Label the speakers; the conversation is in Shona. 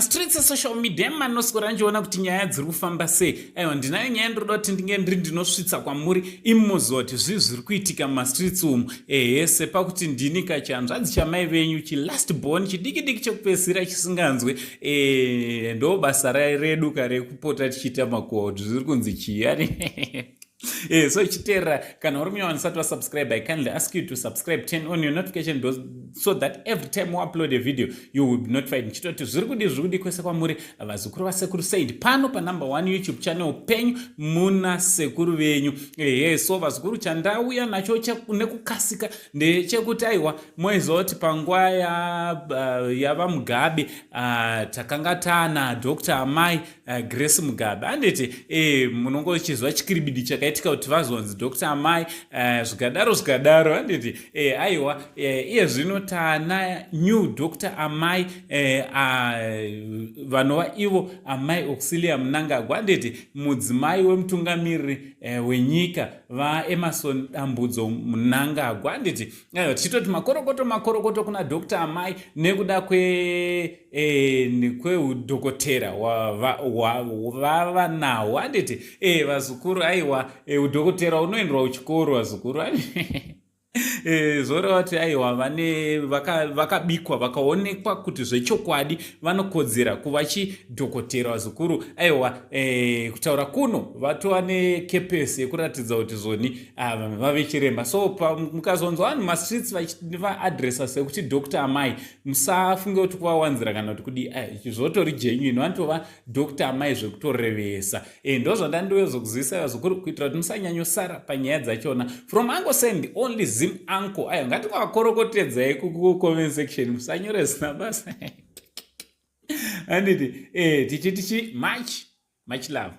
Speaker 1: Mastreets esocial media manoswera ndichiona kuti nyaya dziri kufamba sei. Aiwa, ndinayo nyaya ndinoda kuti ndinge ndiri ndinosvitsa kwamuri, imumoziva kuti zvii zviri kuitika mumastreets umu. Ehe, sepakuti ndini kachihanzvadzi chamai venyu, chilast born, chidiki diki chekupedzisira chisinganzwe. E, ndo basa redu karekupota tichiita makuhwa kuti zviri kunzi chii ani. So chiteerera, kana uri munyowani usati wasubscribe, I kindly ask you to subscribe, turn on your notification bells so that every time we upload a video you will be notified. Ndichitoti zviri kudi, zviri kudi kwese kwamuri, vazukuru vasekuru Said, pano panumber one YouTube channel penyu muna sekuru venyu. Ehe, so vazukuru, chandauya nacho nekukasika ndechekuti, aiwa, moiziva kuti panguva yavaMugabe takanga taana Dr Amai Grace Mugabe, handiti? Munongochizwa chikiribidi chakaitika kuti vazonzi Dr Amai, zvikadaro zvikadaro, handiti? Aiwa, iye zvino taana new Dr Amai, vanova ivo Amai Auxilia Mnangagwa, handiti? Mudzimai wemutungamiriri wenyika, vaEmmerson Dambudzo Mnangagwa, handiti? Aiwa, tichitoti makorokoto, makorokoto kuna Dr Amai nekuda kweudhokotera vava nawo, handiti? Vazukuru, aiwa, udhokotera unoendwa kuchikoro, vazukuru. Zvoreva kuti, aiwa, vane vakabikwa, vakaonekwa kuti zvechokwadi vanokodzera kuva chidhokotera, vazukuru. Aiwa, kutaura kuno vatova nekepesi yekuratidza kuti zvoni vave chiremba. So mukazonzwa vanhu mastreets vachivaadresa sekuti Dr Amai, musafunge kuti kuvawanzira kana kuti kudi, zvotori genuine, vanotova Dr Amai zvekutorevesa. Ndo zvandandiwezokuzivisa, vazukuru, kuitira kuti musanyanyosara panyaya dzachona. From Uncle Send, only Zim uncle. Ayo, ngatingakorokotedzai kucomment section, musanyore zina basa, handiti? Tichi tichi much much love.